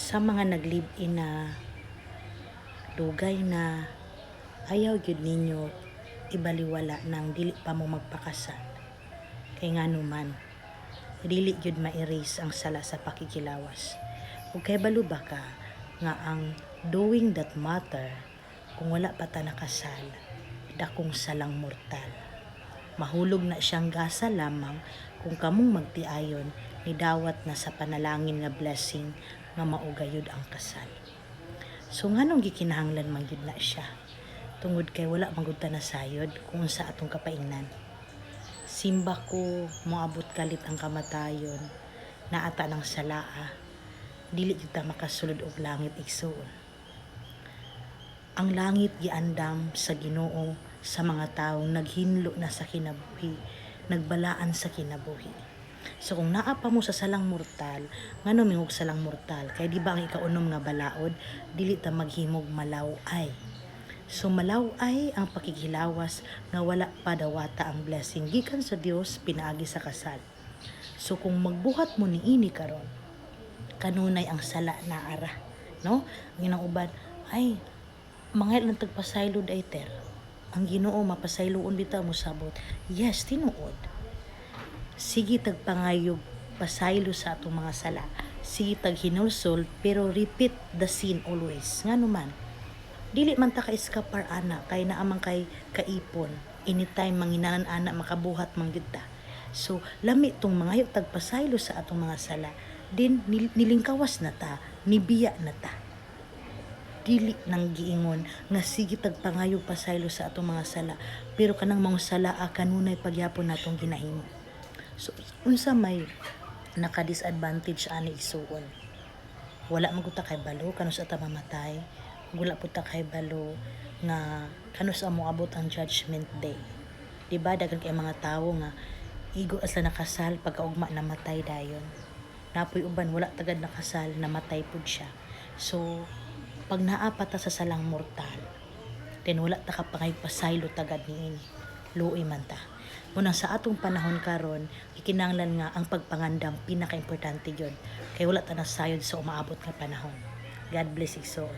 Sa mga nag-live-in na dugay na, ayaw gyud ninyo ibaliwala nang dili pa mo magpakasal. Kay ngano man, dili gyud ma-erase ang sala sa pakikilawas. Ug kabalo ba ka nga ang doing that matter kung wala pa ta nakasal, dakong salang mortal? Mahulog na siyang gasa lamang kung kamong magtiayon ni dawat na sa panalangin nga blessing nga mao gayud ang kasal. So nganong gikinahanglan man gyud na siya? Tungod kay wala man gud ta nasayod kung unsa atong kapaingnan. Simba ko, moabot kalit ang kamatayon, naa ta ng salaa, dili gyud ta makasulod og langit, igsuon. Ang langit giandam sa Ginoo sa mga taong naghinlo na sa kinabuhi, nagbalaan sa kinabuhi. So kung naa pa mo sa salang mortal, ngano mingog salang mortal? Kay di ba ang ikaunom nga balaod, dili ta maghimog malaw-ay. So malaw-ay ang pakighilawas nga wala pa dawata ang blessing gikan sa Dios pinaagi sa kasal. So kung magbuhat mo niini karon, kanunay ang sala na ara, no? Ang inang uban, ay mga lang tagpasaylo day ter. Ang Ginoo mapasayloon bitaw, mosabot. Yes, tinuod. Sige tagpangayog pasaylo sa atong mga sala. Sige tag hinulsol, pero repeat the sin always. Ngano man? Dili man ta ka-escapar ana kay naa man kay kaipon. Anytime manginanan ana, makabuhat man gyud ta. So lami tong mangayo tagpasaylo sa atong mga sala. Din nilingkawas na ta, nibiya na ta. Dili nang giingon nga sige tagpangayog pasaylo sa atong mga sala, pero kanang mga sala kanunay pagyapon natong ginahimo. So unsa may naka-disadvantage ani, igsuon? Wala man gud ta kabalo kanus-a ta mamatay. Wala pud ta kabalo nga kanus-a moabot ang Judgment Day. Di ba daghan kay mga tawo nga igo asa nakasal, pagkaugma namatay dayon? Napoy uban wala tagad nakasal, namatay pud siya. So pag naa pa ta sa salang mortal, then wala ta kapangay pasaylo tagad niini, luoy man ta. Munang sa atong panahon karon, gikinahanglan nga ang pagpangandam pinaka-importante gyud kay wala ta nasayod sa umaabot nga panahon. God bless, igsoon.